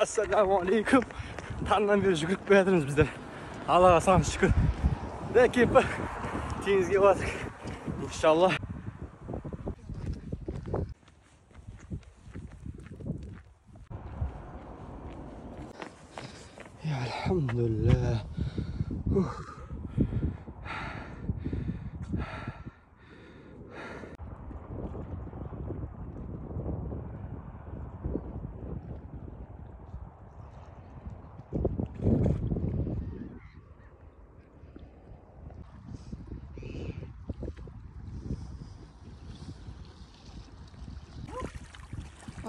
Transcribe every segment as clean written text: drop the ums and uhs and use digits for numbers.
Ассалаумағалейкум. Таңнан бері жүгіріп келе жатырмыз біздер. Аллаға сан шүкір. Да келіп теңізге бардық. Иншалла. Ya elhamdülillah.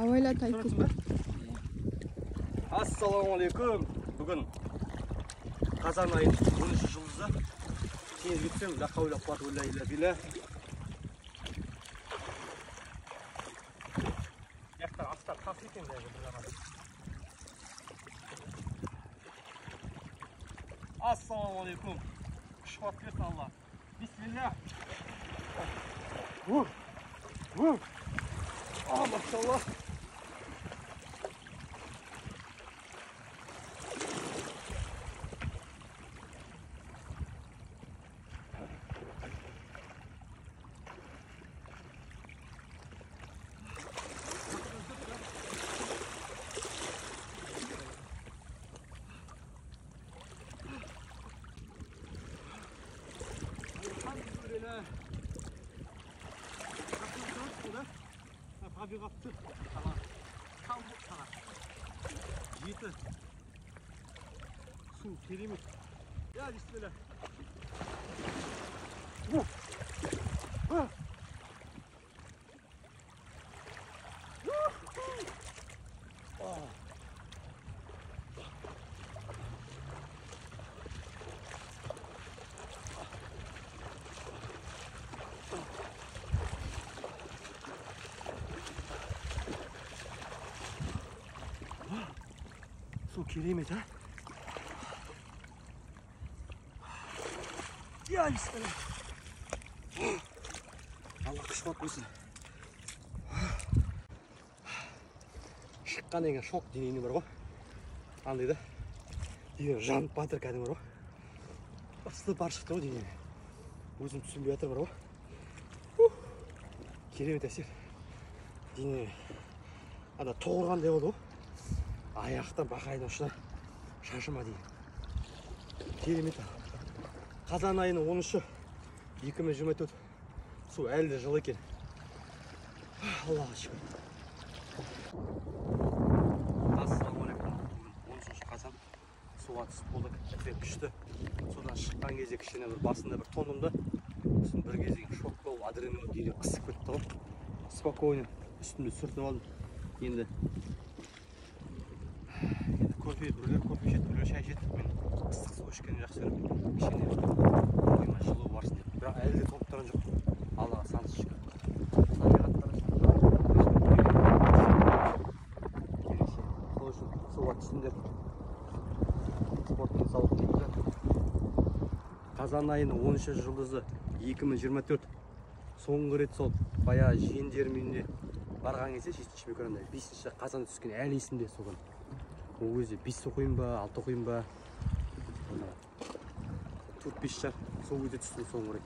Абайла тайып кетті. Ассалаумағалейкум. Бүгін қазан айының 13 жұлдызы. Теңізге түсеміз. Ла хаула қуата илля билла. Яқтар астар тас екен даже бір жағынан. Ассалаумағалейкум. Күш қуат берсін Алла. Бисмилля. Машалла. Табиғатты қала, таулы қала. Жеті. Су керемет. Я бисмилля. Су керемет, а? Я бисмилля. Алла күш қуат берсін. Шыққан деген шок денені бар ғой. Андай да. Дене жанып батыр кәдімгі бар ғой. Ысты бар шықты ғой денеме. Өзім түсінбей жатыр бар ғой. Керемет әсер. Дене ана тоғырғандай болды ғой. Аяқтан бақайдың ұшына шашыма дейін. Керемет. Қазан айының 13-і 2024. Су әлі де жылы екен. Аллаға шүкір. Ассалаумағалейкум. Бүгін 13 қазан. Суға түсіп болдық. Өте күшті. Судан шыққан кезде кішкене бір басында бір тондым да. Сосын бір кезде шок болып, адреналин дереу қысып кетті ғой. Спокойно үстімді сүртініп алдым. Енді кофе, біреулер кофе ішеді, біреулер шай ішеді. Мен ыстық су ішкенді жақсы көремін. Кішкене бойыма жылу барсын деп. Бірақ әлі де толып тұрған жоқ. Аллаға сансыз шүкір. Сол үшін суға түсіңдер. Спорт денсаулық дейді. Қазан айының 13 жұлдызы 2024. Соңғы рет сол баяғы жиендерім үйіне барған кезде 7 микрорайонда 5 қазанда түскен әлі есімде сол күн. Ол кезде 5 оқимын ба, 6 оқимын ба, 4-5 шығар. Сол кезде түстім соңғы рет.